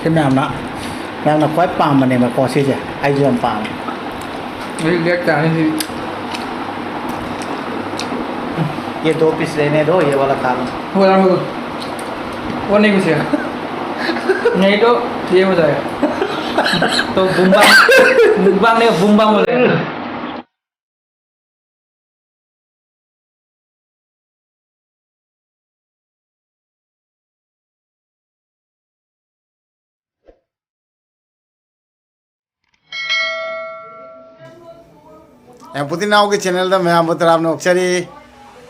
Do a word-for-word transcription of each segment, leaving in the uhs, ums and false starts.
ꯁꯤ ꯃꯌꯥꯝꯅ ꯃꯌꯥꯝꯅ ꯈ꯭ꯋꯥꯏ ꯄꯥꯝꯕꯅꯦꯕꯀꯣ ꯁꯤꯁꯦ꯫ ꯑꯩꯁꯨ ꯌꯥꯝ ꯄꯥꯝꯃꯦ꯫ ꯑꯩ ꯂꯦꯛ ꯇꯥꯔꯅꯤ ꯁꯤꯗꯤ꯫ ये दो पीस लेने दो, ये वाला खा लो। हो रहा है वो। वो नहीं कुछ है। नहीं तो ये हो जाएगा। तो बुम्बा, मुकबांग नहीं, बुम्बा हो जाएगा। एम्पुती नाव के चैनल दा मैं बहुत राम नोक्चरी।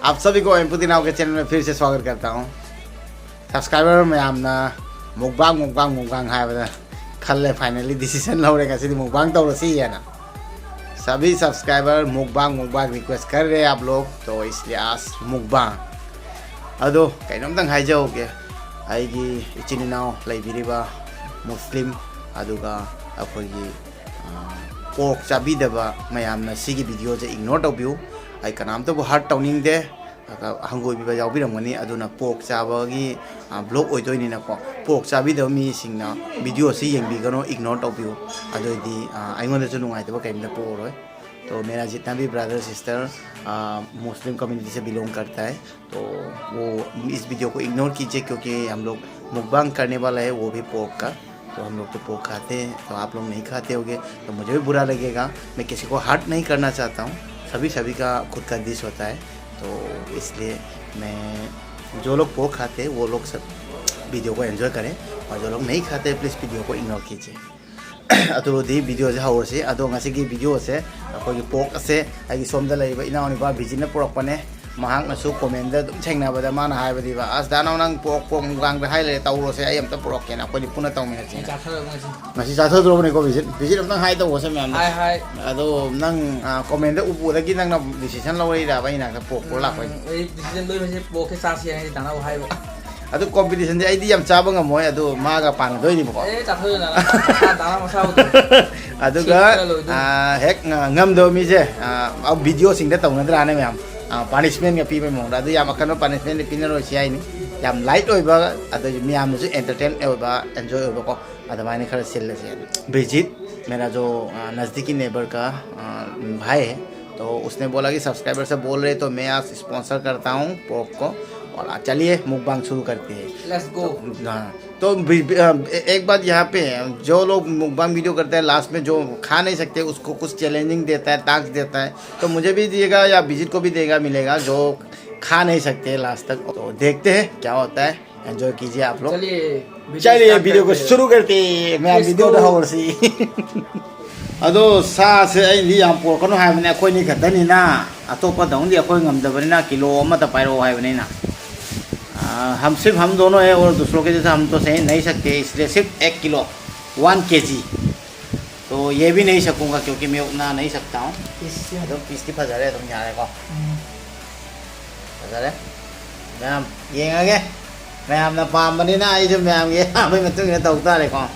आप सभी को एम्पुती नाव के चैनल में फिर से स्वागत करता हूँ। सब्सक्राइबर ꯃꯌꯥꯝꯅ ꯃꯨꯛꯕꯥꯡ ꯃꯨꯛꯕꯥꯡ ꯃꯨꯛꯕꯥꯡ ꯍꯥꯏꯕꯗ ꯈꯜꯂꯦ, ꯐꯥꯏꯅꯦꯜꯂꯤ ꯗꯤꯁꯤꯖꯟ ꯂꯧꯔꯦ ꯉꯁꯤꯗꯤ ꯃꯨꯛꯕꯥꯡ ꯇꯧꯔꯁꯤ ꯍꯥꯏꯅ꯫ सभी सब्सक्राइबर मुकबांग मुकबांग रिक्वेस्ट कर रहे हैं आप लोग, तो इसलिए आज मुकबांग। ꯑꯗꯣ ꯀꯩꯅꯣꯝꯇꯪ ꯍꯥꯏꯖꯍꯧꯒꯦ, ꯑꯩꯒꯤ ꯏꯆꯤꯟ ꯏꯅꯥꯎ ꯂꯩꯕꯤꯔꯤꯕ ꯃꯨꯁꯂꯤꯝ, ꯑꯗꯨꯒ ꯑꯩꯈꯣꯏꯒꯤ ꯄꯣꯔꯛ ꯆꯥꯕꯤꯗꯕ ꯃꯌꯥꯝꯅ ꯁꯤꯒꯤ ꯚꯤꯗꯤꯑꯣꯁꯦ ꯏꯒꯅꯣꯔ ꯇꯧꯕꯤꯌꯨ꯫ ꯑꯩ ꯀꯅꯥꯝꯇꯕꯨ ꯍꯔꯠ ꯇꯧꯅꯤꯡꯗꯦ꯫ ꯑꯗ ꯍꯪꯒꯣꯏꯕꯤꯕ ꯌꯥꯎꯕꯤꯔꯝꯒꯅꯤ, ꯑꯗꯨꯅ ꯄꯣꯔꯛ ꯆꯥꯕꯒꯤ ꯕ꯭ꯂꯣꯛ ꯑꯣꯏꯗꯣꯏꯅꯤꯅꯀꯣ, ꯄꯣꯔꯛ ꯆꯥꯕꯤꯗꯕ ꯃꯤꯁꯤꯡꯅ ꯚꯤꯗꯤꯑꯣꯁꯤ ꯌꯦꯡꯕꯤꯒꯅꯣ, ꯏꯒꯅꯣꯔ ꯇꯧꯕꯤꯌꯨ꯫ ꯑꯗꯨꯑꯣꯏꯗꯤ ꯑꯩꯉꯣꯟꯗꯁꯨ ꯅꯨꯡꯉꯥꯏꯇꯕ ꯀꯔꯤꯝꯇ ꯄꯣꯛꯑꯔꯣꯏ꯫ तो मेरा जितना भी ब्रदर सिस्टर मुस्लिम कम्युनिटी से बिलोंग करता है, तो वो इस वीडियो को इग्नोर कीजिए, क्योंकि हम लोग मुकबांग करने वाला है, वो भी पोर्क का। तो हम लोग तो पोर्क खाते हैं, तो आप लोग नहीं खाते होगे, तो मुझे भी बुरा लगेगा। मैं किसी को हर्ट नहीं करना चाहता हूँ, सभी सभी का खुद का डिश होता है। तो इसलिए मैं, जो लोग पोर्क खाते हैं वो लोग सब वीडियो को एंजॉय करें, और जो लोग नहीं खाते प्लीज़ वीडियो को इग्नोर कीजिए। ꯑꯗꯨꯗꯤ ꯚꯤꯗꯤꯑꯣꯁꯦ ꯍꯧꯔꯁꯤ꯫ ꯑꯗꯣ ꯉꯁꯤꯒꯤ ꯚꯤꯗꯤꯑꯣꯁꯦ ꯑꯩꯈꯣꯏꯒꯤ ꯄꯣꯔꯛ ꯑꯁꯦ ꯑꯩꯒꯤ ꯁꯣꯝꯗ ꯂꯩꯔꯤꯕ ꯏꯅꯥꯎꯅꯨꯄꯥ ꯚꯤꯖꯤꯟꯅ ꯄꯨꯔꯛꯄꯅꯦ꯫ ꯃꯍꯥꯛꯅꯁꯨ ꯀꯣꯃꯦꯟꯗ ꯑꯗꯨꯝ ꯊꯦꯡꯅꯕꯗ ꯃꯥꯅ ꯍꯥꯏꯕꯗꯤꯕ, "ꯑꯁ ꯗꯥ ꯅꯥꯎ, ꯅꯪ ꯄꯣꯔꯛ ꯄꯣꯔꯛ ꯃꯨꯛꯕꯥꯡꯗ ꯍꯥꯏ ꯂꯩꯔꯦ, ꯇꯧꯔꯣꯁꯦ, ꯑꯩ ꯑꯝꯇ ꯄꯨꯔꯛꯀꯦꯅ ꯑꯩꯈꯣꯏꯅꯤ ꯄꯨꯟꯅ ꯇꯧꯃꯤꯟꯅꯁꯦ"꯫ ꯑꯩ ꯆꯥꯊꯔꯕ ꯉꯁꯤ꯫ ꯉꯁꯤ ꯆꯥꯊꯗ꯭ꯔꯣꯕꯅꯤꯀꯣ ꯚꯤꯖꯤꯟ? ꯚꯤꯖꯤꯟ ꯑꯝꯇꯪ ꯍꯥꯏ ꯇꯧꯕꯁꯦ ꯃꯌꯥꯝꯗ꯫ ꯍꯥꯏ ꯍꯥꯏ꯫ ꯑꯗꯣ ꯅꯪ ꯀꯣꯃꯦꯟꯗ ꯎꯕꯗꯒꯤ ꯅꯪꯅ ꯗꯤꯁꯤꯖꯟ ꯂꯧꯔꯛꯏꯔꯕ ꯑꯩ ꯅꯥꯛꯇ ꯄꯣꯔꯛ ꯄꯣꯔꯛ ꯂꯥꯛꯄꯩꯁꯦ? ꯑꯩ ꯗꯤꯁꯤꯖꯟ ꯂꯣꯏꯕꯁꯦ ꯄꯣꯔꯛꯁꯦ ꯆꯥꯁꯦ ꯍꯥꯏꯅ ꯗꯥ ꯅꯥꯎ ꯍꯥꯏꯕ꯫ ꯑꯗꯨ ꯀꯣꯝꯄꯤꯇꯤꯁꯟꯁꯦ ꯑꯩꯗꯤ ꯌꯥꯝ ꯆꯥꯕ ꯉꯝꯃꯣꯏ, ꯑꯗꯨ ꯃꯥꯒ ꯄꯥꯟꯅꯗꯣꯏꯅꯤꯕꯀꯣ꯫ ꯑꯦ ꯆꯥꯊꯣꯛꯑꯦ ꯗꯥ ꯅꯥꯎ꯫ ꯃꯁꯥ ꯗꯥ ꯅꯥꯎ ꯃꯁꯥꯕꯨꯗꯤ꯫ ꯑꯗꯨꯒ ꯁꯤꯠꯇ ꯂꯣꯏꯗꯣꯏꯅꯤ꯫ ꯑꯥ, ꯍꯦꯛ ꯉ- ꯉꯝꯗꯕ ꯃꯤꯁꯦ, ꯑꯥ, ꯚꯤꯗꯤꯑꯣꯁꯤꯡꯗ ꯇꯧꯅꯗ꯭ꯔꯥꯅꯦ ꯃꯌꯥꯝ, ꯄꯥꯅꯤꯁꯃꯦꯟꯒ ꯄꯤꯕꯩ ꯃꯑꯣꯡꯗ꯫ ꯑꯗꯨ ꯌꯥꯝ ꯑꯀꯟꯕ ꯄꯥꯅꯤꯁꯃꯦꯟꯗꯤ ꯄꯤꯅꯔꯣꯏꯁꯤ ꯍꯥꯏꯅꯤ꯫ ꯌꯥꯝ ꯂꯥꯏꯠ ꯑꯣꯏꯕ, ꯑꯗꯒꯤ ꯃꯤꯌꯥꯝꯅꯁꯨ ꯑꯦꯟꯇꯔꯇꯦꯟ ꯑꯣꯏꯕ, ꯑꯦꯟꯖꯣꯏ ꯑꯣꯏꯕꯀꯣ, ꯑꯗꯨꯃꯥꯏꯅ ꯈꯔ ꯁꯤꯜꯂꯁꯦ꯫ ꯕ꯭ꯔꯤꯖꯤꯠ, मेरा जो, ꯑ, नज़दीकी नेबर का, अ, भाई है, तो उसने बोला कि सब्सक्राइबर से बोल रहे, तो मैं आज स्पॉन्सर करता हूँ पोर्क को। और चलिए, मुकबांग शुरू करते हैं। Let's go. तो, हाँ, तो बि-, बि-, अ, ए-, एक बात यहाँ पे है, जो लोग मुकबांग वीडियो करते हैं, लास्ट में जो खा नहीं सकते, उसको कुछ चैलेंजिंग देता है, टास्क देता है, तो मुझे भी दिएगा या विजिट को भी देगा, मिलेगा, जो खा नहीं सकते लास्ट तक। तो देखते हैं क्या होता है, एंजॉय कीजिए आप लोग। चलिए, वीडियो चलिए, स्टार्ट वीडियो को करते हैं। शुरू करते हैं। मैं वीडियो को उठाओ और सी। ꯑꯗꯣ ꯁꯥꯁꯦ ꯑꯩꯗꯤ ꯌꯥꯝ ꯄꯣꯔꯛꯀꯅꯨ ꯍꯥꯏꯕꯅꯦ, ꯑꯩꯈꯣꯏꯅꯤ ꯈꯛꯇꯅꯤꯅ꯫ ꯑꯇꯣꯞꯄꯗꯧꯅꯗꯤ ꯑꯩꯈꯣꯏ ꯉꯝꯗꯕꯅꯤꯅ ꯀꯤꯂꯣ ꯑꯃꯇ ꯄꯥꯏꯔꯛꯑꯣ ꯍꯥꯏꯕꯅꯤ ꯑꯩꯅ꯫ आ, हम सिर्फ हम दोनों हैं और दूसरों के जैसे हम तो सही नहीं सकते, इसलिए सिर्फ एक किलो, वन केजी। तो ये भी नहीं सकूँगा क्योंकि मैं उतना नहीं सकता हूँ। ꯄꯤꯁꯁꯦ ꯑꯗꯨꯝ ꯄꯤꯁꯇꯤ ꯐꯖꯔꯦ, ꯑꯗꯨꯝ ꯌꯥꯔꯦꯀꯣ꯫ ꯎꯝ꯫ ꯐꯖꯔꯦ꯫ ꯃꯌꯥꯝ ꯌꯦꯡꯉꯒꯦ꯫ ꯃꯌꯥꯝꯅ ꯄꯥꯝꯕꯅꯤꯅ ꯑꯩꯁꯨ ꯃꯌꯥꯝꯒꯤ ꯑꯄꯥꯝꯕꯒꯤ ꯃꯇꯨꯡ ꯏꯟꯅ ꯇꯧ ꯇꯥꯔꯦꯀꯣ꯫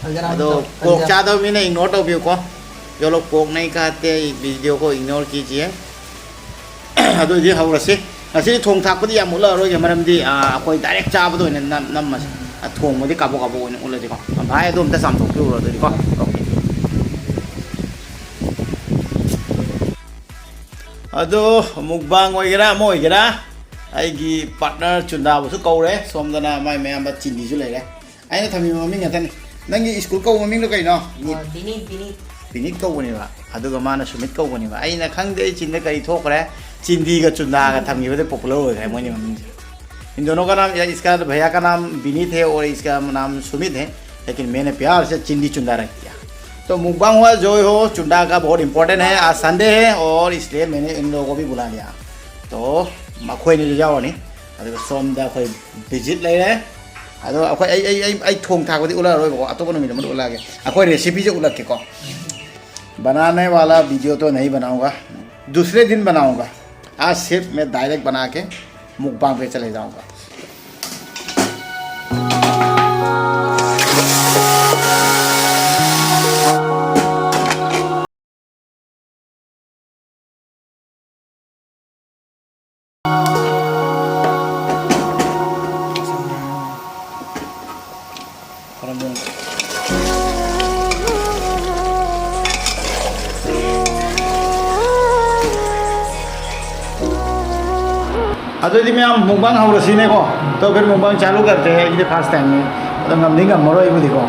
ꯐꯖꯔꯦ, ꯑꯗꯣ ꯐꯖꯔꯦ꯫ ꯄꯣꯔꯛ ꯆꯥꯗꯕ ꯃꯤꯅ ꯏꯒꯅꯣꯔ ꯇꯧꯕꯤꯌꯨꯀꯣ꯫ जो लोग पोर्क नहीं खाते, इस वीडियो को इग्नोर कीजिए꯫ ꯑꯗꯨ ꯑꯣꯏꯗꯤ ꯍꯧꯔꯁꯤ꯫ ꯉꯁꯤꯗꯤ ꯊꯣꯡ ꯊꯥꯛꯄꯗꯤ ꯌꯥꯝ ꯎꯠꯂꯛꯑꯔꯣꯏꯒꯦ, ꯃꯔꯝꯗꯤ, ꯑ, ꯑꯩꯈꯣꯏ ꯗꯥꯏꯔꯦꯛ ꯆꯥꯕꯗ ꯑꯣꯏꯅ ꯅꯝ-, ꯅꯝꯃꯁꯦ꯫ ꯑ, ꯊꯣꯡꯕꯗꯤ ꯀꯥꯕꯣꯛ ꯀꯥꯕꯣꯛ ꯑꯣꯏꯅ ꯎꯠꯂꯁꯤꯀꯣ꯫ ꯚꯥꯏ, ꯑꯗꯨ ꯑꯝꯇ ꯆꯥꯝꯊꯣꯛꯄꯤꯔꯨꯔꯣ ꯑꯗꯨꯗꯤꯀꯣ꯫ ꯑꯣꯀꯦ꯫ ꯑꯗꯣ ꯃꯨꯛꯕꯥꯡ ꯑꯣꯏꯒꯦꯔꯥ ꯑꯃ ꯑꯣꯏꯒꯦꯔꯥ, ꯑꯩꯒꯤ ꯄꯥꯔꯠꯅꯔ ꯆꯨꯟꯗꯥꯕꯨꯁꯨ ꯀꯧꯔꯦ, ꯁꯣꯝꯗꯅ ꯃꯥꯏ ꯃꯌꯥꯝꯕ ꯆꯤꯟꯗꯤꯁꯨ ꯂꯩꯔꯦ꯫ ꯑꯩꯅ ꯊꯝꯃꯤꯕ ꯃꯃꯤꯡ ꯉꯥꯛꯇꯅꯤ꯫ ꯅꯪꯒꯤ ꯁ꯭ꯀꯨꯜ ꯀꯧꯕ ꯃꯃꯤꯡꯗꯣ ꯀꯩꯅꯣ? ꯅꯤꯠ꯫ ꯑ, ꯕꯤꯅꯤꯠ, ꯕꯤꯅꯤꯠ꯫ ꯕꯤꯅꯤꯠ ꯀꯧꯕꯅꯦꯕ, ꯑꯗꯨꯒ ꯃꯥꯅ ꯁꯨꯃꯤꯠ ꯀꯧꯕꯅꯦꯕ꯫ ꯑꯩꯅ ꯈꯪꯗꯦ ꯑꯩ ꯆꯤꯟꯗ ꯀꯔꯤ ꯊꯣꯛꯈ꯭ꯔꯦ, ꯆꯤꯟꯗꯤꯒ ꯆꯨꯟꯗꯥꯒ ꯊꯝꯈꯤꯕꯗꯩ ꯄꯣꯄꯨꯂꯔ ꯑꯣꯏꯈ꯭ꯔꯦ ꯃꯣꯏꯅꯤ ꯃꯃꯤꯡꯁꯦ꯫ इन दोनों का नाम, या इसका भैया का नाम विनीत है और इसका नाम सुमित है, लेकिन मैंने प्यार से चिंदी चुंदा रख दिया। तो मुकबांग हुआ जो हो, चुंदा का बहुत इंपॉर्टेंट है, आज संडे है और इसलिए मैंने इन लोगों को भी बुला लिया। तो ꯃꯈꯣꯏꯅꯤꯁꯨ ꯌꯥꯎꯔꯅꯤ꯫ ꯑꯗꯨꯒ ꯁꯣꯝꯗ ꯑꯩꯈꯣꯏ ꯕꯤꯖꯤꯠ ꯂꯩꯔꯦ꯫ ꯑꯗꯣ ꯑꯩꯈꯣꯏ, ꯑꯩ, ꯑꯩ, ꯑꯩ, ꯑꯩ ꯊꯣꯡ ꯊꯥꯛꯄꯗꯤ ꯎꯠꯂꯛꯑꯔꯣꯏꯕꯀꯣ, ꯑꯇꯣꯞꯄ ꯅꯨꯃꯤꯠ ꯑꯃꯗ ꯎꯠꯂꯛꯑꯒꯦ꯫ ꯑꯩꯈꯣꯏ ꯔꯦꯁꯤꯄꯤꯁꯦ ꯎꯠꯂꯛꯀꯦꯀꯣ꯫ बनाने वाला वीडियो तो नहीं बनाऊंगा, दूसरे दिन बनाऊंगा। आज सिर्फ मैं डायरेक्ट बना के मुकबांग पे चले जाऊंगा। ꯈꯔ ꯃꯑꯣꯡ ꯑꯗꯨꯗꯤ ꯃꯌꯥꯝ ꯃꯨꯛꯕꯥꯡ ꯍꯧꯔꯁꯤꯅꯦꯀꯣ꯫ ꯇꯣ ꯐꯤꯔ ꯃꯨꯛꯕꯥꯡ ꯆꯥꯂꯨ ꯀꯔꯇꯦ ꯍꯦ꯫ ꯑꯩꯗꯤ ꯐꯥꯔꯁ ꯇꯥꯏꯝꯅꯤ꯫ ꯑꯗꯣ ꯉꯝꯗꯤ ꯉꯝꯃꯔꯣꯏ ꯑꯩꯕꯨꯗꯤꯀꯣ꯫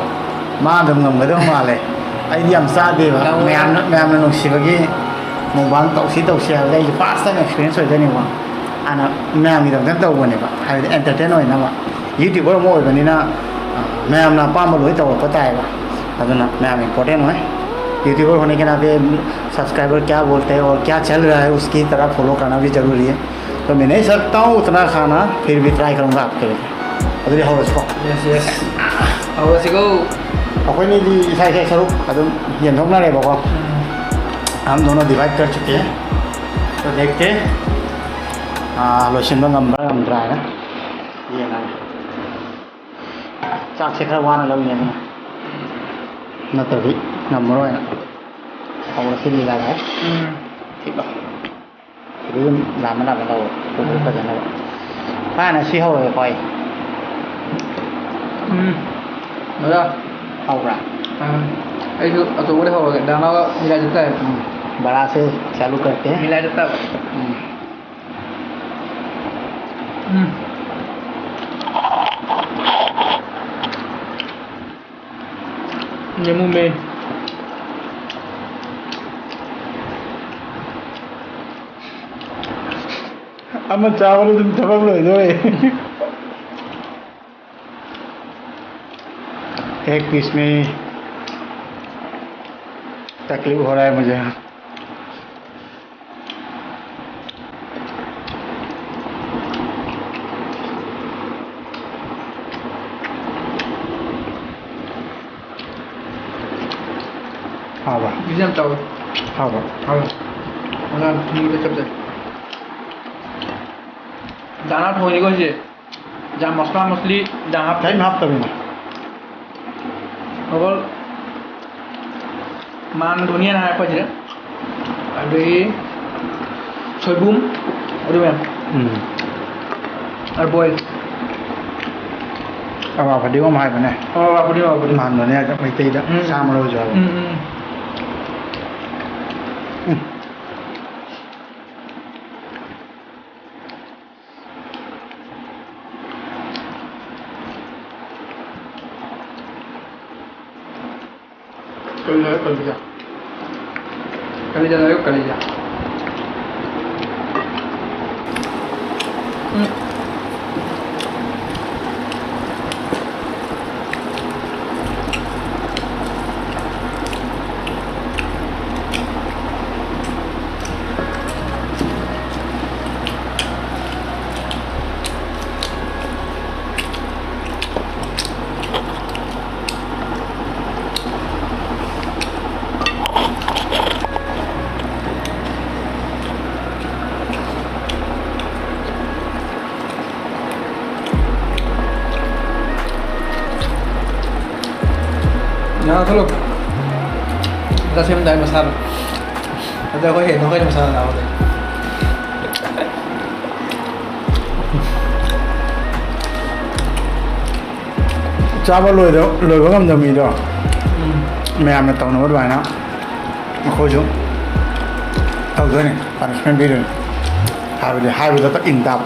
ꯃꯥ ꯑꯗꯨꯝ ꯉꯝꯒꯗꯕ ꯃꯥꯜꯂꯦ꯫ ꯑꯩꯗꯤ ꯌꯥꯝ ꯆꯥꯗꯦꯕ꯫ ꯉꯝꯃꯣꯏ꯫ ꯃꯌꯥꯝꯅ, ꯃꯌꯥꯝꯅ ꯅꯨꯡꯁꯤꯕꯒꯤ ꯃꯨꯛꯕꯥꯡ ꯇꯧꯁꯤ ꯇꯧꯁꯤ ꯍꯥꯏꯕꯗ ꯑꯩꯒꯤ ꯐꯥꯔꯁ ꯇꯥꯏꯝ ꯑꯦꯛꯁꯄꯤꯔꯤꯌꯦꯟꯁ ꯑꯣꯏꯗꯣꯏꯅꯤꯀꯣ꯫ ꯍꯥꯟꯅ ꯃꯌꯥꯝꯒꯤꯗꯃꯛꯇ ꯇꯧꯕꯅꯦꯕ꯫ ꯍꯥꯏꯕꯗꯤ ꯑꯦꯟꯇꯔꯇꯦꯟ ꯑꯣꯏꯅꯕ꯫ ꯌꯨꯇ꯭ꯌꯨꯕꯔ ꯑꯃ ꯑꯣꯏꯕꯅꯤꯅ, ꯑ, ꯃꯌꯥꯝꯅ ꯑꯄꯥꯝꯕ ꯂꯣꯏ ꯇꯧꯔꯛꯄ ꯇꯥꯏꯌꯦꯕ꯫ ꯑꯗꯨꯅ ꯃꯌꯥꯝ ꯏꯝꯄꯣꯔꯇꯦꯟ ꯑꯣꯏ꯫ यूट्यूबर होने के नाते सब्सक्राइबर क्या बोलते हैं और क्या चल रहा है, उसकी तरह फॉलो करना भी ज़रूरी है। तो मैं नहीं सकता हूँ उतना खाना, फिर भी ट्राई करूँगा आपके लिए। ꯑꯗꯨꯗꯤ ꯍꯧꯔꯁꯤꯀꯣ꯫ Yes, yes. ꯍꯧꯔꯁꯤꯀꯣ꯫ ꯑꯩꯈꯣꯏꯅꯤꯗꯤ ꯏꯁꯥ ꯏꯁꯥ ꯁꯔꯨꯛ ꯑꯗꯨꯝ ꯌꯦꯟꯊꯣꯛꯅꯔꯦꯕꯀꯣ꯫ ꯎꯝ꯫ हम दोनों डिवाइड कर चुके हैं। तो देखते हैं, आ, ꯂꯣꯏꯁꯤꯟꯕ ꯉꯝꯕ꯭ꯔꯥ ꯉꯝꯗ꯭ꯔꯥ ꯍꯥꯏꯅ ꯌꯦꯡꯉꯒꯦ꯫ ꯆꯥꯛꯁꯦ ꯈꯔ ꯋꯥꯅ ꯂꯧꯅꯦ ꯑꯗꯨꯅ꯫ ꯅꯠꯇ꯭ꯔꯗꯤ ꯉꯝꯃꯔꯣꯏꯅ꯫ ꯍꯧꯔꯁꯤ ꯂꯤꯂꯥꯁꯦ꯫ ꯎꯝ꯫ ꯊꯤꯠꯂꯣ꯫ ꯁꯤꯗ ꯑꯗꯨꯝ ꯂꯥꯝꯃ ꯂꯥꯝꯃ ꯂꯧꯔꯣ꯫ ꯄꯨꯛꯇꯣ ꯎꯝ꯫ ꯐꯖꯅꯕ꯫ ꯐꯥꯅ ꯁꯤ ꯍꯧꯔꯒꯦꯀꯣ ꯑꯩ꯫ ꯎꯝ꯫ ꯃꯖꯥ꯫ ꯍꯥꯎꯕ꯭ꯔꯥ? ꯎꯝ꯫ ꯑꯩꯁꯨ ꯑꯆꯧꯕꯗꯤ ꯍꯧꯔꯒꯦ꯫ ꯗꯥꯅꯥꯒ ꯃꯤꯂꯥꯏ ꯆꯠ ꯇꯥꯔꯦ꯫ ꯎꯝ꯫ ꯕꯔꯥꯁꯦ ꯆꯥꯂꯨ ꯀꯔꯇꯦ꯫ ꯃꯤꯂꯥꯏ ꯆꯠ ꯇꯥꯕ꯫ ꯎꯝ꯫ ꯎꯝ꯫ ꯅꯦꯃꯨ ꯃꯦ꯫ ꯑꯃ ꯆꯥꯕꯗ ꯑꯗꯨꯝ ꯊꯕꯛ ꯂꯣꯏꯗꯣꯔꯦ꯫ एक पीस में तकलीफ हो रहा है मुझे। ꯍꯥꯎꯕ꯭ꯔꯥ? ꯄꯤꯁ ꯌꯥꯝ ꯆꯥꯎꯋꯦ꯫ ꯍꯥꯎꯕ꯭ꯔꯥ? ꯍꯥꯎꯋꯦ꯫ ꯑꯉꯥꯡ ꯊꯨꯝꯒ ꯆꯞ ꯆꯥꯏ꯫ ꯗꯥꯅꯥ ꯊꯣꯡꯉꯤꯀꯣ ꯁꯤꯁꯦ꯫ ꯌꯥꯝ ꯃꯁꯂꯥ ꯃꯁꯂꯤ ꯌꯥꯝ ꯍꯥꯞꯇꯦ꯫ ꯀꯔꯤꯝ ꯍꯥꯞꯇꯕꯤꯅꯦ꯫ ꯑꯣꯚꯔ ꯃꯥꯟ ꯙꯣꯅꯤꯌꯥꯅ ꯍꯥꯏꯔꯛꯄ ꯁꯤꯗ꯫ ꯑꯗꯒꯤ ꯁꯣꯏꯕꯨꯝ, ꯑꯗꯨ ꯃꯌꯥꯝ꯫ ꯎꯝ꯫ ꯑꯗ ꯕꯣꯏꯜ꯫ ꯑꯋꯥ ꯐꯗꯤꯒꯣꯝ ꯍꯥꯏꯕꯅꯦ꯫ ꯑꯋꯥ ꯐꯗꯤꯒꯣꯝ, ꯑꯋꯥ ꯐꯗꯤꯒꯣꯝ꯫ ꯃꯥꯟꯕꯅꯦ, ꯑꯗ ꯃꯩꯇꯩꯗ ꯎꯝ꯫ ꯁꯥ ꯃꯔꯣꯏꯁꯨ ꯍꯥꯏꯕ꯫ ꯎꯝ, ꯎꯝ꯫ ꯎꯝ꯫ ꯀꯂꯦꯖꯥ, ꯀꯂꯦꯖꯥ꯫ ꯀꯂꯦꯖꯥ ꯂꯩꯌꯨ, ꯀꯂꯦꯖꯥ꯫ ꯎꯝ꯫ ꯉꯥ ꯊꯣꯛꯂꯛ꯫ ꯆꯥꯛ ꯁꯦꯝꯂꯝꯗꯥꯏ ꯃꯁꯥꯗꯣ꯫ ꯑꯗ ꯑꯩꯈꯣꯏ ꯍꯦꯟꯅ ꯑꯩꯈꯣꯏꯅ ꯃꯁꯥꯗ ꯂꯥꯛꯑꯣꯗꯣꯏ꯫ ꯆꯥꯕ ꯂꯣꯏꯗ-, ꯂꯣꯏꯕ ꯉꯝꯗꯕ ꯃꯤꯗꯣ, ꯎꯝ꯫ ꯃꯌꯥꯝꯅ ꯇꯧꯅꯕ ꯑꯗꯨꯃꯥꯏꯅ ꯑꯩꯈꯣꯏꯁꯨ ꯇꯧꯗꯣꯏꯅꯤ, ꯄꯅꯤꯁꯃꯦꯟ ꯄꯤꯗꯣꯏꯅꯤ꯫ ꯍꯥꯏꯕꯗꯤ ꯍꯥꯏꯕꯗ ꯏꯟ ꯇꯥꯕ꯫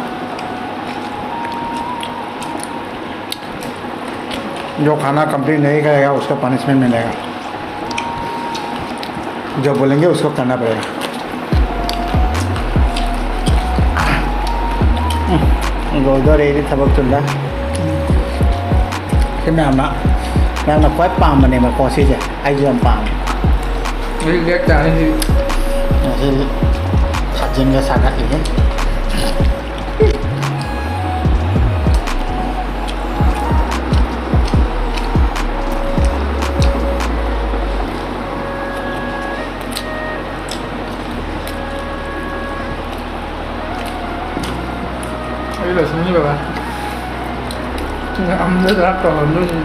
जो खाना कंप्लीट नहीं करेगा, उसका पनिशमेंट मिलेगा। जो बोलेंगे, उसको करना पड़ेगा। ꯎꯝ, ꯂꯣꯏꯗꯣꯔꯦ ꯑꯩꯗꯤ ꯊꯕꯛ ꯇꯨꯡꯗ꯫ ꯁꯤ ꯃꯌꯥꯝꯅ, ꯃꯌꯥꯝꯅ ꯈ꯭ꯋꯥꯏ ꯄꯥꯝꯕꯅꯦꯕꯀꯣ ꯁꯤꯁꯦ꯫ ꯑꯩꯁꯨ ꯌꯥꯝ ꯄꯥꯝꯃꯦ꯫ ꯑꯩ ꯂꯦꯛ ꯇꯥꯅꯤ ꯁꯤ꯫ ꯉꯁꯤꯗꯤ ꯁꯥꯖꯦꯜꯒ ꯁꯥꯒꯠꯂꯤꯍꯦ꯫ ꯑꯩ ꯂꯣꯏꯁꯤꯟꯈꯤꯕꯒ ꯑꯝꯗ ꯗ꯭ꯔꯥꯐ ꯇꯧꯍꯟꯗꯣꯏꯅꯤ꯫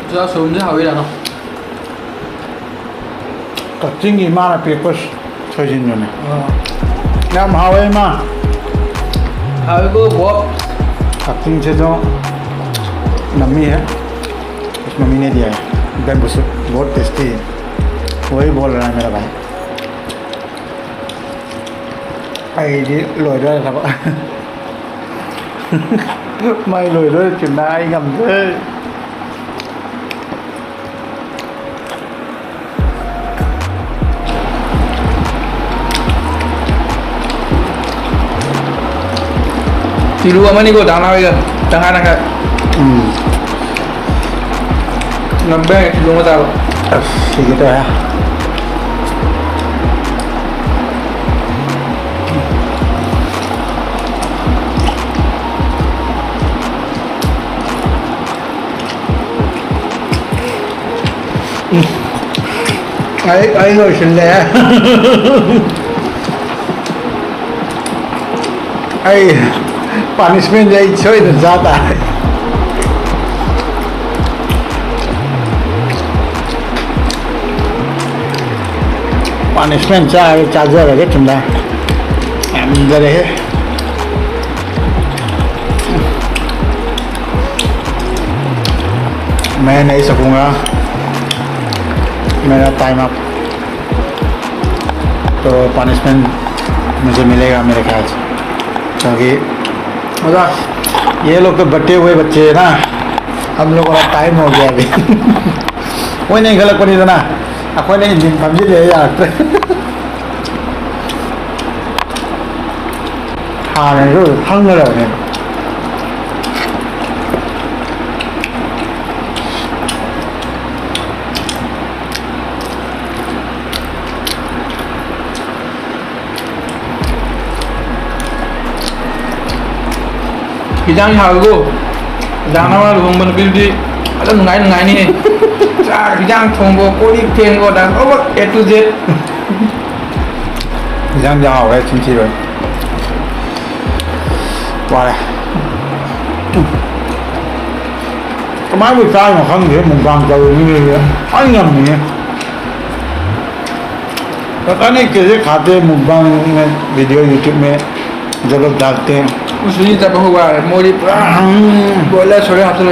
ꯆꯨꯖꯥꯛ ꯁꯣꯏꯕꯨꯝꯁꯦ ꯍꯥꯎꯋꯤꯔꯥꯅꯣ? ꯀꯛꯆꯤꯡꯒꯤ ꯏꯃꯥꯅ ꯄꯤꯔꯛꯄ ꯊꯣꯏꯖꯤꯟꯕꯅꯦ꯫ ꯑꯥ꯫ ꯌꯥꯝ ꯍꯥꯎꯋꯦ ꯏꯃꯥ꯫ ꯍꯥꯎꯋꯦꯀꯣ, ꯕꯣꯞ꯫ ꯀꯛꯆꯤꯡꯁꯦ ꯑꯗꯨꯝ ꯅꯝꯃꯤꯍꯦ꯫ ꯃꯃꯤꯡꯅꯦꯗꯤ ꯌꯥꯏ꯫ Bamboo shoot, बहुत tasty है। वही बोल रहा है मेरा भाई। ꯑꯩꯗꯤ ꯂꯣꯏꯗꯣꯔꯦ ꯊꯕꯛ꯫ ꯃꯥꯏ ꯂꯣꯏꯗꯣꯔꯦ ꯆꯤꯟꯅ ꯑꯩ ꯉꯝꯗ꯭ꯔꯦ꯫ ꯀꯤꯂꯣ ꯑꯃꯅꯤꯀꯣ ꯗꯥ ꯅꯥꯎꯒꯤꯒ ꯇꯪꯈꯥꯏ ꯇꯪꯈꯥꯏ꯫ ꯎꯝ꯫ ꯉꯝꯕ ꯌꯥꯏ ꯀꯤꯂꯣ ꯑꯃ ꯆꯥꯕ꯫ ꯑꯁ, ꯁꯤꯒꯦ ꯇꯧꯋꯦ꯫ ꯎꯝ꯫ ꯑꯩ, ꯑꯩ ꯂꯣꯏꯁꯤꯜꯂꯦ꯫ ꯑꯩ punishment ꯁꯦ ꯑꯩ ꯁꯣꯏꯗꯅ ꯆꯥ ꯇꯥꯔꯦ꯫ Punishment ꯆꯥꯔꯒ ꯆꯥꯖꯔꯒꯦ ꯆꯨꯝꯅ꯫ ꯌꯥꯝ ꯃꯨꯟꯖꯔꯦꯍꯦ꯫ मैं नहीं सकूँगा, मेरा time up। तो punishment मुझे मिलेगा मेरे ख्याल से, क्योंकि ये लोग तो बट्टे हुए बच्चे हैं ना, हम लोग का time हो गया अभी। ꯃꯣꯏꯅ ꯏꯟꯈꯠꯂꯛꯄꯅꯤꯗꯅ, ꯑꯩꯈꯣꯏꯅ engine ꯐꯝꯖꯤꯜꯂꯦ ꯌꯥꯔꯛꯇ꯭ꯔꯦ꯫ ꯍꯥꯟꯅꯁꯨ ꯈꯪꯒꯗꯕꯅꯦ꯫ ꯍꯤꯟꯖꯥꯡ ꯍꯥꯎꯋꯤꯀꯣ꯫ ꯗꯥ ꯅꯥꯎꯅ ꯂꯨꯍꯣꯡꯕ ꯅꯨꯄꯤꯗꯨꯗꯤ ꯐꯖꯅ ꯅꯨꯡꯉꯥꯏ, ꯅꯨꯡꯉꯥꯏꯅꯤꯍꯦ꯫ ꯆꯥꯛ, ꯍꯤꯟꯖꯥꯡ ꯊꯣꯡꯕ, ꯀꯣꯜ ꯂꯤꯛ ꯐꯦꯡꯕ, ꯗꯥ ꯂꯣꯏꯅꯃꯛ A to Z꯫ ꯍꯤꯟꯖꯥꯡꯗꯤ ꯍꯥꯎꯋꯦ, ꯆꯤꯟ ꯊꯤꯔꯣꯏ꯫ ꯋꯥꯔꯦ꯫ ꯀꯃꯥꯏꯕꯨ ꯆꯥꯔꯤꯅꯣ ꯈꯪꯗꯦ, mukbang ꯇꯧꯔꯤꯕ ꯃꯤꯁꯦ꯫ ꯑꯩ ꯉꯝꯃꯤꯍꯦ꯫ पता नहीं कैसे खाते हैं, mukbang में, video YouTube में जो लोग डालते हैं। उस दिन तब हुआ है, मोदी पूरा हम्म। Broiler छोड़े हाथ से।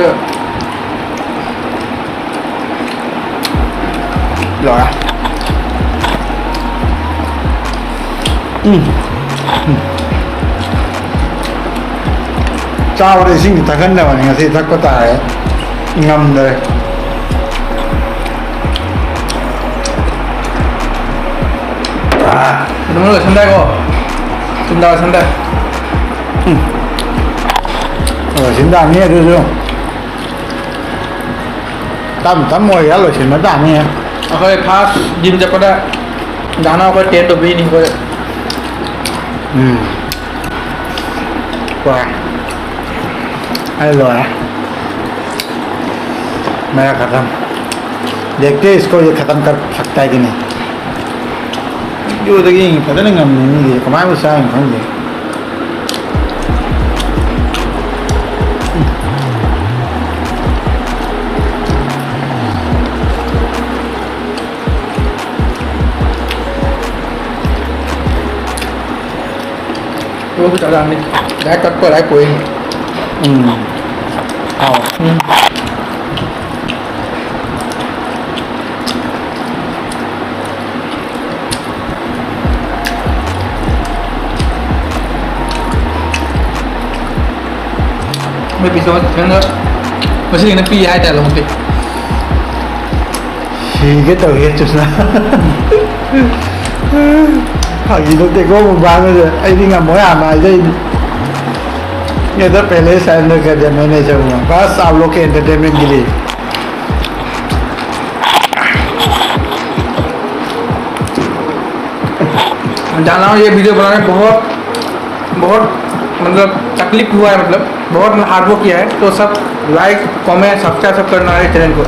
ꯂꯣꯏꯔꯦ꯫ ꯎꯝ꯫ ꯎꯝ꯫ ꯆꯥꯕꯗ ꯏꯁꯤꯡꯗꯤ ꯊꯛꯍꯟꯗꯕꯅꯤ, ꯉꯁꯤ ꯊꯛꯄ ꯇꯥꯔꯦ꯫ ꯉꯝꯗ꯭ꯔꯦ꯫ ꯑꯥ꯫ ꯑꯗꯨꯝ ꯂꯣꯏꯁꯟꯗꯥꯏꯀꯣ? ꯆꯨꯝꯗꯥ ꯂꯣꯏꯁꯟꯗꯥꯏ꯫ ꯎꯝ꯫ ꯂꯣꯏꯁꯤꯟꯗꯥꯅꯤ ꯑꯗꯨꯁꯨ꯫ ꯇꯞ ꯇꯞ ꯑꯣꯏꯒꯦꯔꯥ ꯂꯣꯏꯁꯤꯟꯕ ꯇꯥꯕꯅꯤ꯫ ꯑꯩꯈꯣꯏ first gym ꯆꯠꯄꯗ ꯗꯥꯅꯥ ꯑꯩꯈꯣꯏ train ꯇꯧꯕꯤꯅꯤ ꯑꯩꯈꯣꯏ꯫ ꯎꯝ꯫ ꯄꯨꯔꯥ꯫ ꯑꯩ ꯂꯣꯏꯔꯦ꯫ मेरा खत्म। देखते हैं इसको, ये खत्म कर सकता है कि नहीं। ꯌꯣꯗꯒꯤ ꯐꯖꯅ ꯉꯝꯃꯤ ꯃꯤꯗꯤ ꯀꯃꯥꯏꯅ ꯆꯥꯏꯅꯣ ꯈꯪꯗꯦ꯫ वो भी चला नहीं, डायरेक्ट कट पर है कोई नहीं। ꯎꯝ꯫ ꯍꯥꯎ꯫ ꯎꯝ꯫ ꯃꯣꯏ ꯄꯤꯁꯣꯟ ꯈꯤꯇꯪꯒ ꯃꯁꯤꯅ ꯄꯤ ꯍꯥꯏꯇꯥꯔꯦ, ꯂꯧꯕꯨꯛꯇꯤ꯫ ꯁꯤꯒꯦ ꯇꯧꯏꯍꯦ ꯆꯨꯁꯅꯥ꯫ ꯐꯥꯒꯤ ꯅꯠꯇꯦꯀꯣ, ꯃꯨꯛꯕꯥꯡꯒꯁꯦ ꯑꯩꯗꯤ ꯉꯝꯃꯣꯏ ꯍꯥꯟꯅ ꯍꯥꯏꯖꯩꯅꯤ꯫ ये तो पहले ही surrender कर दिया मैंने, जब बस आप लोग के entertainment के लिए। जाना, ये video बनाने में बहुत, बहुत मतलब तकलीफ हुआ है, मतलब बहुत हार्ड वर्क किया है। तो सब लाइक, कमेंट, सब्सक्राइब सब करना है चैनल को।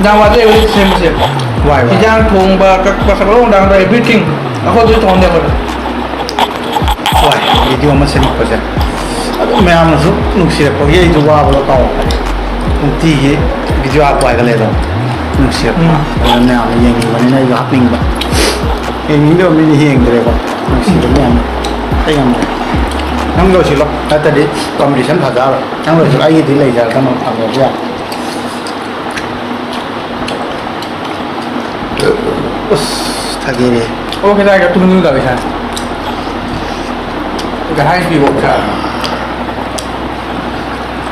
ꯅꯍꯥꯟꯋꯥꯏꯗꯩ ꯑꯦꯕ꯭ꯔꯤꯊꯤꯡꯁꯦ꯫ ꯋꯥꯏ, ꯋꯥꯏ꯫ ꯍꯤꯟꯖꯥꯡ ꯊꯣꯡꯕ, ꯀꯛꯄ, ꯁꯛꯄ ꯂꯣꯏ ꯅꯍꯥꯟꯋꯥꯏ ꯑꯦꯕ꯭ꯔꯤꯊꯤꯡ ꯑꯩꯈꯣꯏ ꯑꯗꯨ ꯊꯣꯡꯉꯝꯅꯦ ꯑꯩꯈꯣꯏ꯫ ꯍꯣꯏ, ꯚꯤꯗꯤꯑꯣ ꯑꯃ ꯁꯦꯝꯃꯛꯄꯁꯦ ꯑꯗꯨꯝ ꯃꯌꯥꯝꯅꯁꯨ ꯅꯨꯡꯁꯤꯔꯛꯄꯒꯤ ꯑꯩꯁꯨ ꯋꯥꯕꯗꯣ ꯀꯥꯎꯈ꯭ꯔꯦ꯫ ꯅꯨꯡꯇꯤꯒꯤ ꯚꯤꯗꯤꯑꯣ ꯍꯥꯞꯄꯨ ꯍꯥꯏꯒꯠꯂꯦ ꯑꯗꯨꯝ꯫ ꯅꯨꯡꯁꯤꯔꯛꯄ꯫ ꯎꯝ꯫ ꯑꯗꯨꯅ ꯃꯌꯥꯝꯅ ꯌꯦꯡꯅꯤꯡꯕꯅꯤꯅ ꯑꯩꯁꯨ ꯍꯥꯞꯅꯤꯡꯕ꯫ ꯌꯦꯡꯅꯤꯡꯗꯕ ꯃꯤꯗꯤ ꯌꯦꯡꯗ꯭ꯔꯦꯀꯣ꯫ ꯅꯨꯡꯁꯤꯕ ꯃꯌꯥꯝꯅ꯫ ꯑꯩ ꯉꯝꯗ꯭ꯔꯦ꯫ ꯅꯪ ꯂꯣꯏꯁꯤꯜꯂꯣ꯫ ꯅꯠꯇ꯭ꯔꯗꯤ competition ꯐꯖꯔꯣꯏ꯫ ꯅꯪ ꯂꯣꯏꯁꯤꯜꯂꯣ꯫ ꯑꯩꯒꯤꯗꯤ ꯂꯩꯖꯔꯗꯝꯅꯤ꯫ ꯊꯝꯃꯁꯨ ꯌꯥꯏ꯫ ꯑꯁ, ꯊꯥꯒꯦꯔꯦ꯫ ꯑꯣ, ꯀꯗꯥꯏꯗ ꯇꯨꯝꯅꯤꯡꯉꯨꯗꯕ ꯏꯁꯥ? ꯀꯗꯥꯏ ꯄꯤꯕꯣꯛ ꯁꯥ?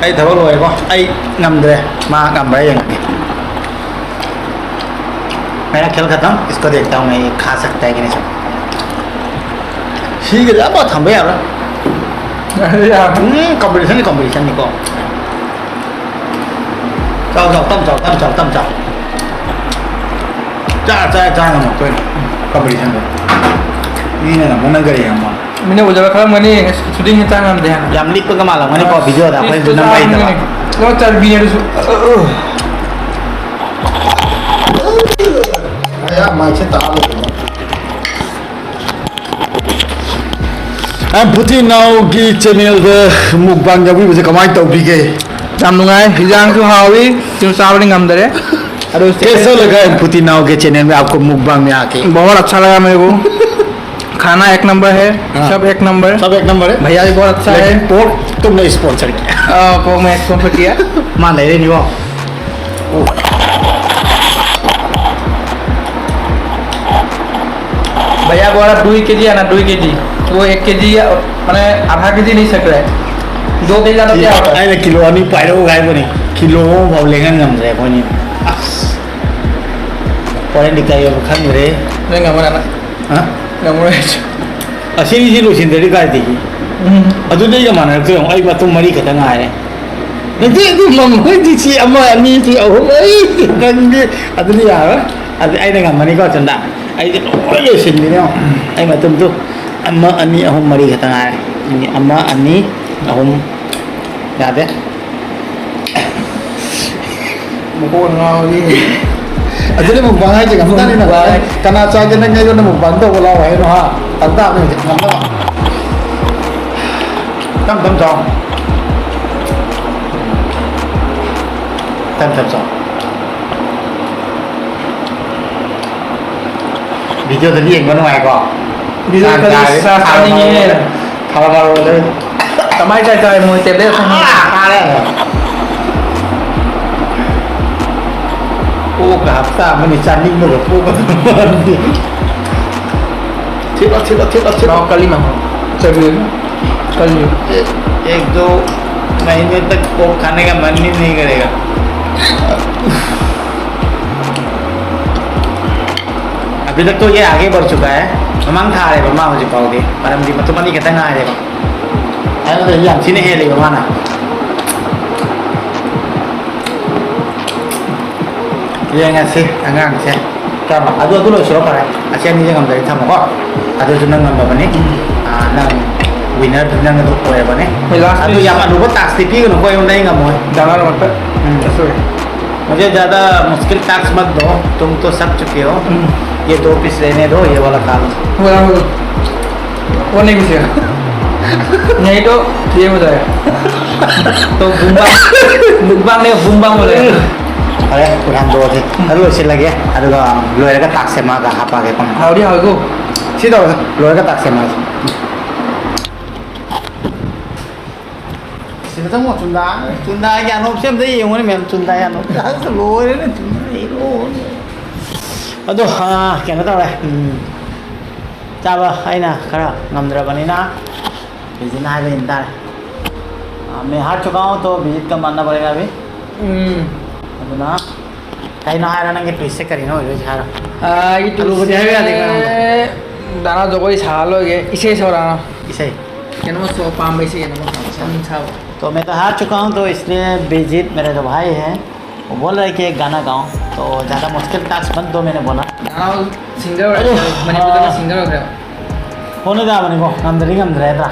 ꯑꯩ ꯊꯕꯛ ꯂꯣꯏꯔꯦꯀꯣ꯫ ꯑꯩ ꯉꯝꯗ꯭ꯔꯦ꯫ ꯃꯥ ꯉꯝꯕ꯭ꯔꯥ ꯌꯦꯡꯉꯒꯦ꯫ मेरा खेल खत्म, इसको देखता हूँ मैं, ये खा सकता है कि नहीं सकता। ꯁꯤꯒꯗꯤ ꯑꯃ ꯊꯝꯕ ꯌꯥꯔꯣꯏ꯫ ꯌꯥꯔꯣꯏ꯫ ꯎꯝ, competition ꯅꯤ, competition ꯅꯤꯀꯣ꯫ ꯆꯥꯎ, ꯆꯥꯎ, ꯇꯞ ꯆꯥꯎ, ꯇꯞ ꯆꯥꯎ, ꯇꯞ ꯆꯥꯎ꯫ ꯆꯥ, ꯆꯥ, ꯆꯥ ꯉꯝꯃꯛꯇꯣꯏꯅꯤ꯫ Competition ꯗꯣ꯫ ꯃꯤꯅ ꯉꯝꯃ ꯅꯪ ꯀꯔꯤ ꯉꯝꯃ? ꯃꯤꯅ ꯎꯖꯕ ꯈꯜꯂꯝꯒꯅꯤ, ꯑꯁ, shooting ꯍꯦꯛ ꯆꯥ ꯉꯝꯗꯦ ꯍꯥꯏꯅ꯫ ꯌꯥꯝ ꯂꯤꯛꯄꯒ ꯃꯥꯜꯂꯝꯒꯅꯤꯀꯣ, ꯑꯁ, video ꯗ ꯑꯩꯈꯣꯏ ꯄꯤꯁꯇꯨ ꯅꯝꯕ ꯍꯩꯇꯕ꯫ ꯆꯥꯔꯝꯒꯅꯤ꯫ ꯂꯣꯏ ꯆꯔꯕꯤꯅꯦ ꯑꯗꯨꯁꯨ꯫ ꯑ, ꯑ꯫ ꯑꯌꯥ, ꯃꯥꯏꯛꯁꯦ ꯇꯥ ꯂꯩꯔꯦ꯫ ꯑ, ꯄꯨꯇꯤ ꯅꯥꯎꯒꯤ channel ꯗ mukbang ꯌꯥꯎꯕꯤꯕꯁꯦ ꯀꯃꯥꯏꯅ ꯇꯧꯕꯤꯒꯦ? ꯌꯥꯝ ꯅꯨꯡꯉꯥꯏ, ꯍꯤꯟꯖꯥꯡꯁꯨ ꯍꯥꯎꯏ, ꯆꯤꯟ ꯆꯥꯕꯗꯤ ꯉꯝꯗꯔꯦ꯫ ꯑꯗꯨ कैसा लगा एम पुती नाव के चैनल में आपको मुकबांग में आके? बहुत अच्छा लगा मेरे को। खाना एक नंबर है, हाँ। सब एक नंबर। सब एक नंबर है। भैया भी बहुत अच्छा लेकिन है। पोर्क तुमने स्पॉन्सर किया। आ, पोर्क मैं स्पॉन्सर किया। मान ले रही नहीं वो। भैया बोला दो ही केजी है ना, दो ही केजी। वो एक केजी, मैंने आधा केजी नहीं सक रहा है, दो केजी ज़्यादा क्या होता है? ꯑꯩꯅ ꯀꯤꯂꯣ ꯑꯅꯤ ꯄꯥꯏꯔꯛꯎ ꯍꯥꯏꯕꯅꯤ, ꯀꯤꯂꯣ ꯑꯃꯐꯥꯎ ꯂꯦꯡꯍꯟ ꯉꯝꯗ꯭ꯔꯦ ꯑꯩꯈꯣꯏꯅꯤ꯫ ꯑꯁ, ꯍꯣꯔꯦꯟꯗꯤ ꯀꯩ ꯑꯣꯏꯕ ꯈꯪꯗ꯭ꯔꯦ꯫ ꯅꯪ ꯉꯝꯃꯔꯣꯏ ꯅꯪ? ꯍꯥ? ꯉꯝꯃꯔꯣꯏ ꯑꯩꯁꯨ꯫ ꯑꯁꯤꯒꯤꯁꯤ ꯂꯣꯏꯁꯤꯟꯗ꯭ꯔꯗꯤ ꯀꯥꯏꯗꯒꯤ? ꯎꯝ꯫ ꯑꯗꯨꯗꯤ ꯑꯩꯒ ꯃꯥꯟꯅꯔꯛꯇꯣꯏ ꯌꯦꯡꯉꯣ, ꯑꯩ ꯃꯇꯨꯝ ꯃꯔꯤ ꯈꯛꯇ ꯉꯥꯏꯔꯦ꯫ ꯅꯠꯇꯦ, ꯑꯗꯨ ꯉꯝꯃꯣꯏ, ꯁꯤ ꯑꯃ, ꯑꯅꯤ, ꯁꯤ ꯑꯍꯨꯝ, ꯑꯩ ꯈꯪꯗꯦ꯫ ꯑꯗꯨꯗꯤ ꯌꯥꯔꯣꯏ꯫ ꯑꯗꯨ ꯑꯩꯅ ꯉꯝꯃꯅꯤꯀꯣ, ꯆꯟꯗꯥ? ꯑꯩꯗꯤ ꯂꯣꯏ ꯂꯣꯏꯁꯤꯟꯕꯤꯅꯦ ꯌꯦꯡꯉꯣ꯫ ꯑꯩ ꯃꯇꯨꯝꯗꯨ ꯑꯃ, ꯑꯅꯤ, ꯑꯍꯨꯝ, ꯃꯔꯤ ꯈꯛꯇ ꯉꯥꯏꯔꯦ꯫ ꯑꯃ, ꯑꯅꯤ, ꯑꯍꯨꯝ꯫ ꯌꯥꯗꯦ꯫ ꯃꯀꯣꯛ ꯉꯥꯎꯔꯤ꯫ ꯑꯗꯨꯅ mukbang ꯍꯥꯏꯁꯦ ꯉꯝꯖꯥꯠꯅꯤ ꯅꯪ꯫ Mukbang꯫ ꯀꯅꯥ ꯆꯥꯒꯦ ꯅꯪ ꯑꯩꯉꯣꯟꯗ mukbang ꯇꯧꯕ ꯂꯥꯛꯑꯣ ꯍꯥꯏꯅꯣ, ꯍꯥ? ꯇꯟ ꯇꯥꯕꯅꯤ ꯍꯧꯖꯤꯛ ꯉꯝꯅꯕ꯫ ꯇꯞ ꯇꯞ ꯆꯥꯎ꯫ ꯇꯞ ꯇꯞ ꯆꯥꯎ꯫ ꯚꯤꯗꯤꯑꯣꯗꯗꯤ ꯌꯦꯡꯕ ꯅꯨꯡꯉꯥꯏꯀꯣ? ꯚꯤꯗꯤꯑꯣ ꯆꯥꯛ ꯀꯔꯤ ꯆꯥꯔꯦ, ꯆꯥ ꯊꯥꯎ ꯆꯥꯅꯤꯡꯉꯦ꯫ ꯃꯔꯣꯏ, ꯊꯥꯎ ꯃꯔꯣꯏ ꯂꯣꯏ꯫ ꯀꯃꯥꯏ ꯆꯥꯏ ꯆꯥꯏ ꯃꯣꯏ ꯇꯦꯕ꯭ꯂꯦꯠ ꯑꯍꯨꯝ꯫ ꯑꯥ, ꯆꯥꯔꯦ꯫ ꯑꯣꯛꯀ ꯍꯞꯇꯥ ꯑꯃꯅꯤ ꯆꯥꯅꯤꯡꯕꯒ ꯄꯣꯛꯀꯗꯕ ꯃꯥꯟꯗꯦ꯫ ꯊꯤꯠꯂꯣ, ꯊꯤꯠꯂꯣ, ꯊꯤꯠꯂꯣ, ꯊꯤꯠꯂꯣ꯫ ꯂꯥꯎ, ꯀꯜꯂꯤ ꯃꯈꯣꯟ꯫ ꯆꯠꯂꯨ꯫ ꯀꯜꯂꯤ꯫ एक, एक दो महीने तक पोक खाने का मन ही नहीं करेगा। अभी तक तो ये आगे बढ़ चुका है, ꯃꯃꯥꯡ ꯊꯥꯔꯦꯕ ꯃꯥ ꯍꯧꯖꯤꯛ ꯐꯥꯎꯗꯤ, ꯃꯔꯝꯗꯤ ꯃꯇꯨꯝ ꯑꯅꯤ ꯈꯛꯇ ꯉꯥꯏꯔꯦꯕ꯫ ꯑꯩꯉꯣꯟꯗ ꯌꯥꯝ ꯊꯤꯅ ꯍꯦꯜꯂꯦꯕ ꯃꯥꯅ꯫ ꯌꯦꯡꯉꯁꯤ ꯑꯉꯥꯡꯁꯦ꯫ ꯆꯥꯔꯣ꯫ ꯑꯗꯨ, ꯑꯗꯨ ꯂꯣꯏꯁꯤꯜꯂꯣ ꯐꯔꯦ꯫ ꯑꯁꯤ ꯑꯅꯤꯁꯦ ꯉꯝꯗ꯭ꯔꯗꯤ ꯊꯝꯃꯣꯀꯣ꯫ ꯑꯗꯨꯁꯨ ꯅꯪ ꯉꯝꯃꯕꯅꯤ꯫ ꯑꯥ, ꯅꯪ ꯋꯤꯅꯔꯗꯨ ꯅꯪ ꯑꯗꯨ ꯑꯣꯏꯔꯕꯅꯤ꯫ ꯍꯣꯏ, last ꯑꯗꯨ piece꯫ ꯌꯥꯝ ꯑꯂꯨꯕ ꯇꯥꯛꯁꯇꯤ ꯄꯤꯒꯅꯨꯀꯣ, ꯑꯩꯉꯣꯟꯗ ꯑꯩ ꯉꯝꯃꯣꯏ꯫ ꯗꯥꯅꯥ ꯃꯔꯛꯇ꯫ ꯎꯝ꯫ Sorry꯫ मुझे ज़्यादा मुश्किल टास्क मत दो, तुम तो थक चुके हो। हम्म। ये दो पीस रहने दो, ये वाला खा लो। हो रहा, हो रहा। वो नहीं घुसेगा। नहीं तो ये हो जाएगा। तो बूम बाम, मुकबांग नहीं, बूम बाम हो जाएगा। ꯐꯔꯦ, ꯌꯥꯝ ꯂꯣꯏꯔꯦ꯫ ꯑꯗꯨ ꯂꯣꯏꯁꯤꯜꯂꯒꯦ꯫ ꯑꯗꯨꯒ ꯂꯣꯏꯔꯒ ꯇꯥꯛꯁꯦ ꯃꯥꯒ ꯍꯥꯞꯄꯛꯑꯒꯦ꯫ ꯍꯥꯎꯗꯤ ꯍꯥꯎꯋꯤꯀꯣ꯫ ꯁꯤ ꯇꯧꯔꯁꯦ꯫ ꯂꯣꯏꯔꯒ ꯇꯥꯛꯁꯦ ꯃꯥꯒ꯫ ꯁꯤꯗ ꯆꯪꯉꯣ, ꯆꯨꯟꯗꯥ꯫ ꯆꯨꯟꯗꯥꯒꯤ ꯑꯅꯣꯞꯁꯦ ꯑꯝꯇ ꯌꯦꯡꯉꯨꯅꯦ, ꯃꯌꯥꯝ꯫ ꯆꯨꯟꯗꯥꯒꯤ ꯑꯅꯣꯞꯁꯦ ꯑꯁ ꯂꯣꯏꯔꯦꯅꯦ, ꯆꯨꯟꯗꯥ ꯂꯣꯏꯔꯦ꯫ ꯑꯗꯣ, ꯑꯥ, ꯀꯩꯅꯣ ꯇꯧꯔꯦ꯫ ꯎꯝ꯫ ꯆꯥꯕ ꯑꯩꯅ ꯈꯔ ꯉꯝꯗ꯭ꯔꯕꯅꯤꯅ ꯕꯤꯖꯤꯠꯅ ꯍꯥꯏꯕ ꯏꯟ ꯇꯥꯔꯦ꯫ ꯑꯥ, मैं हार चुका हूँ, तो विजित का मानना पड़ेगा अभी। ꯎꯝ꯫ ꯑꯗꯨꯅ ꯀꯩꯅꯣ ꯍꯥꯏꯔꯣ, ꯅꯪꯒꯤ twist ꯁꯦ ꯀꯔꯤꯅꯣ ꯑꯣꯏꯗꯣꯏꯁꯦ ꯍꯥꯏꯔꯣ꯫ ꯑꯥ, ꯑꯩꯒꯤ ꯑꯂꯨꯕꯗꯤ ꯍꯥꯏꯕ ꯌꯥꯗꯦ, twist ꯁꯦ ꯀꯅꯥꯅꯣ? ꯗꯥꯅꯥ ꯖꯒꯣꯏ ꯁꯥ ꯂꯣꯏꯒꯦ, ꯏꯁꯩ ꯁꯛꯑꯣꯔꯥ? ꯏꯁꯩ꯫ ꯀꯩꯅꯣ ꯁꯛꯑꯣ, ꯄꯥꯝꯕ ꯏꯁꯩ ꯑꯃ ꯁꯛꯑꯣ, ꯁꯛꯅꯤꯡ ꯁꯛꯑꯣ꯫ तो मैं तो हार चुका हूँ, तो इसलिए विजित मेरे जो भाई हैं, वो बोल रहे कि एक गाना गाओ, तो ज़्यादा मुश्किल टास्क मत दो, मैंने बोला। हाँ, सिंगर हो गया, अरे, मणिपुर का हाँ। सिंगर हो गया। ꯍꯣꯠꯅꯖꯕꯅꯤꯀꯣ, ꯉꯝꯗ꯭ꯔꯗꯤ ꯉꯝꯗ꯭ꯔꯦ ꯅꯠꯇ꯭ꯔꯥ?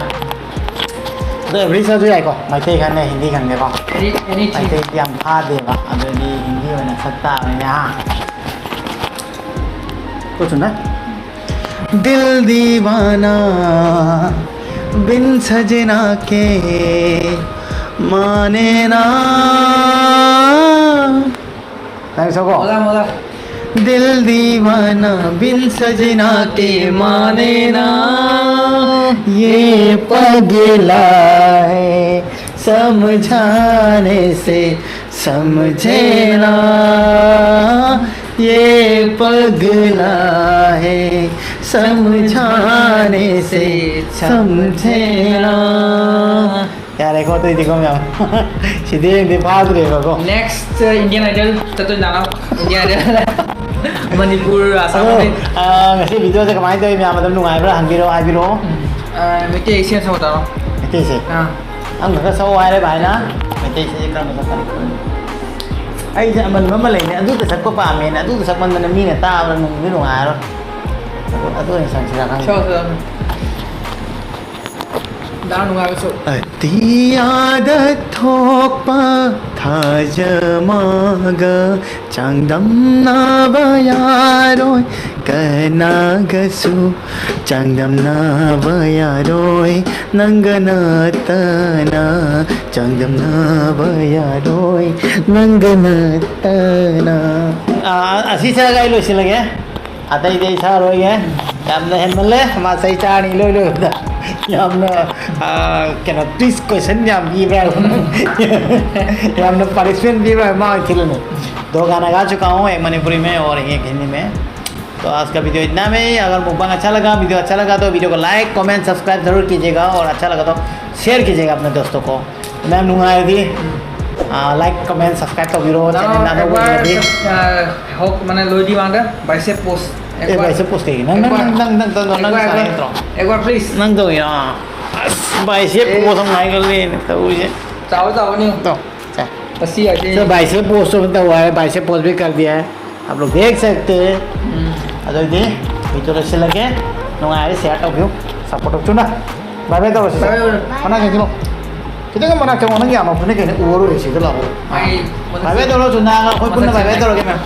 ꯑꯗꯣ ꯑꯦꯚꯔꯤ ꯁꯛꯑꯁꯨ ꯌꯥꯏꯀꯣ, ꯃꯩꯇꯩ ꯈꯪꯗꯦ, ꯍꯤꯟꯗꯤ ꯈꯪꯗꯦꯀꯣ꯫ Any, any thing. ꯃꯩꯇꯩꯗꯤ ꯌꯥꯝ ꯐꯥꯗꯦꯕ, ꯑꯗꯨꯗꯤ ꯍꯤꯟꯗꯤ ꯑꯣꯏꯅ ꯁꯛ ꯇꯥꯕꯅꯤꯅꯦ, ꯍꯥ? ꯀꯣ ꯆꯨꯝꯅ? दिल दीवाना बिन सजना के माने ना। ꯅꯪ ꯁꯛꯑꯣ꯫ ꯃꯣꯂꯥ, ꯃꯣꯂꯥ꯫ दिल दीवाना बिन सजना के माने ना, ये पगला है समझाने से समझे ना, ये पगला है समझाने से समझे ना. ꯌꯥꯔꯦꯀꯣ, ꯑꯇꯩꯗꯤꯀꯣ ꯃꯌꯥꯝ. ꯁꯤꯗꯤ ꯍꯌꯦꯡꯗꯤ ꯐꯥꯗ꯭ꯔꯦꯕꯀꯣ. Next, uh, Indian Idol ꯆꯠꯇꯣꯏ ꯅꯥꯅꯣ? Indian Idol. ꯃꯅꯤꯄꯨꯔ, ꯑꯁꯥꯝ ꯑꯗꯣ, ꯂꯣꯝꯗꯩ. ꯑ, ꯉꯁꯤ videoꯁꯦ ꯀꯃꯥꯏꯅ ꯇꯧꯋꯤ? ꯃꯌꯥꯝ ꯑꯗꯨꯝ ꯅꯨꯡꯉꯥꯏꯕ꯭ꯔꯥ? ꯍꯪꯕꯤꯔꯣ, ꯍꯥꯏꯕꯤꯔꯛꯑꯣ. ꯎꯝ. ꯑ, ꯃꯩꯇꯩ ꯏꯁꯩ ꯑꯃ ꯁꯛꯑꯣ ꯇꯥꯔꯣ. ꯃꯩꯇꯩ ꯏꯁꯩ? ꯑꯥ. ꯑꯃꯈꯛ ꯁꯛꯑꯣ ꯍꯥꯏꯔꯦ ꯚꯥꯏꯅ. ꯃꯩꯇꯩ ꯏꯁꯩꯁꯦ ꯀꯔꯝꯕ ꯁꯛꯀꯅꯤ? ꯑꯩꯁꯦ ꯑꯃꯟꯕ ꯑꯃ ꯂꯩꯅꯦ, ꯑꯗꯨꯗ ꯁꯛꯄ ꯄꯥꯝꯃꯦꯅ. ꯑꯗꯨꯗ ꯁꯛꯃꯟꯗꯅ ꯃꯤꯅ ꯇꯥꯕꯗ ꯅꯨꯡꯗꯤ ꯅꯨꯡꯉꯥꯏꯔꯣꯏ. ꯑꯗꯨ, ꯑꯗꯨ ꯑꯣꯏꯅ ꯁꯛꯁꯤꯔꯥ ꯈꯪꯗꯦ. ꯁꯛꯑꯣ, ꯁꯛꯑꯣ. ꯗꯥ ꯅꯨꯡꯉꯥꯏꯕꯁꯨ. ꯑꯇꯤꯌꯥꯗ ꯊꯣꯛꯄ ꯊꯥꯖꯃꯒ ꯆꯥꯡꯗꯝꯅꯕ ꯌꯥꯔꯣꯏ, ꯀꯅꯥꯒꯁꯨ ꯆꯥꯡꯗꯝꯅꯕ ꯌꯥꯔꯣꯏ, ꯅꯪꯒ ꯅꯠꯇꯅ ꯆꯥꯡꯗꯝꯅꯕ ꯌꯥꯔꯣꯏ, ꯅꯪꯒ ꯅꯠꯇꯅ. ꯑꯥ, ꯑꯁꯤ ꯁꯛꯑꯒ ꯑꯩ ꯂꯣꯏꯁꯤꯜꯂꯒꯦ. ꯑꯇꯩꯗꯤ ꯑꯩ ꯁꯛꯑꯔꯣꯏꯒꯦ, ꯌꯥꯝꯅ ꯍꯦꯟꯃꯜꯂꯦ, ꯃꯥ ꯆꯩ ꯆꯥꯔꯅꯤ ꯂꯣꯏ ꯂꯣꯏꯕꯗ. ꯌꯥꯝꯅ, ꯑꯥ, ꯀꯩꯅꯣ, twist question ꯌꯥꯝ ꯄꯤꯕ꯭ꯔꯥ? ꯌꯥꯝꯅ punishment ꯄꯤꯕ꯭ꯔꯥ? ꯃꯥ ꯑꯣꯏꯅ ꯊꯤꯜꯂꯅꯤ. दो गाना गा चुका हूँ, एक मणिपुरी में और एक हिंदी में. तो आज का video इतना में ही. अगर mukbang अच्छा लगा, video अच्छा लगा तो video को like, comment, subscribe जरूर कीजिएगा और अच्छा लगा तो share कीजिएगा अपने दोस्तों को. मैम ꯅꯨꯡꯉꯥꯏꯔꯗꯤ, ꯑꯥ, like, comment, subscribe ꯇꯧꯕꯤꯔꯣ. ꯅꯪ ꯆꯦꯅꯦꯜ ꯑꯅꯧꯕ ꯑꯣꯏꯔꯗꯤ. ꯑꯦꯛꯕꯥꯔ, ꯑꯥ, ꯍꯣꯛ, ꯃꯥꯅꯦ, ꯂꯣꯏꯗꯤ ꯃꯥꯡꯗ, bicep pose. ꯑꯦ, ꯑꯦꯛꯕꯥꯔ. Bicep pose ꯀꯩꯒꯤ? ꯅꯪ, ꯅꯪ, ꯑꯦꯛꯕꯥꯔ. ꯅꯪ, ꯅꯪ, ꯅꯪ, ꯅꯪ ꯑꯦꯛꯕꯥꯔ, ꯁꯥꯟꯅ ꯑꯦꯛꯕꯥꯔ. ꯅꯠꯇ꯭ꯔꯣ? ꯑꯦꯛꯕꯥꯔ, please. ꯅꯪ ꯇꯧꯏꯔꯣ? ꯑꯁ, bicep ꯑꯦ. Pose ꯑꯃ ꯍꯥꯏꯒꯠꯂꯦꯅꯦ ꯇꯧꯔꯤꯁꯦ. ꯆꯥꯎ, ꯆꯥꯎꯕꯅꯤ. ꯇꯧ, ꯁꯦ. ꯃꯁꯤ ꯌꯥꯗꯦ. ꯁꯦ, bicep pose ꯑꯃ ꯇꯧ ꯍꯥꯏꯔꯦ, bicep pose ꯀꯔꯗꯤ ꯍꯥꯏ. आप लोग देख सकते हैं. ꯎꯝ. ꯑꯗꯨꯑꯣꯏꯗꯤ video ꯂꯣꯏꯁꯤꯜꯂꯒꯦ. ꯅꯨꯡꯉꯥꯏꯔꯦ, share ꯇꯧꯕꯤꯌꯨ, support ꯇꯧꯕꯤꯌꯨ. ꯕꯥꯏ ꯕꯥꯏ ꯇꯧꯔꯁꯤ. ꯕꯥꯏ ꯕꯥꯏ. ꯃꯅꯥꯛ ꯆꯪꯁꯤꯜꯂꯣ. ꯈꯤꯇꯪ ꯃꯅꯥꯛ ꯆꯪꯉꯣ, ꯅꯪ ꯌꯥꯝ ꯃꯐꯨꯅꯦ ꯀꯩꯅꯣ, ꯎꯔꯔꯣꯏ, ꯁꯤꯗ ꯂꯥꯛꯑꯣ. ꯑꯩ ꯕꯥꯏ ꯕꯥꯏ ꯇꯧꯔꯣ, ꯆꯨꯟꯗꯥꯒ ꯑꯩꯈꯣꯏ ꯄꯨꯟꯅ ꯃꯊꯛ ꯕꯥꯏ ꯕꯥꯏ ꯆꯪꯉꯦ. ꯇꯧꯔꯒꯦ, ꯃꯦꯝ.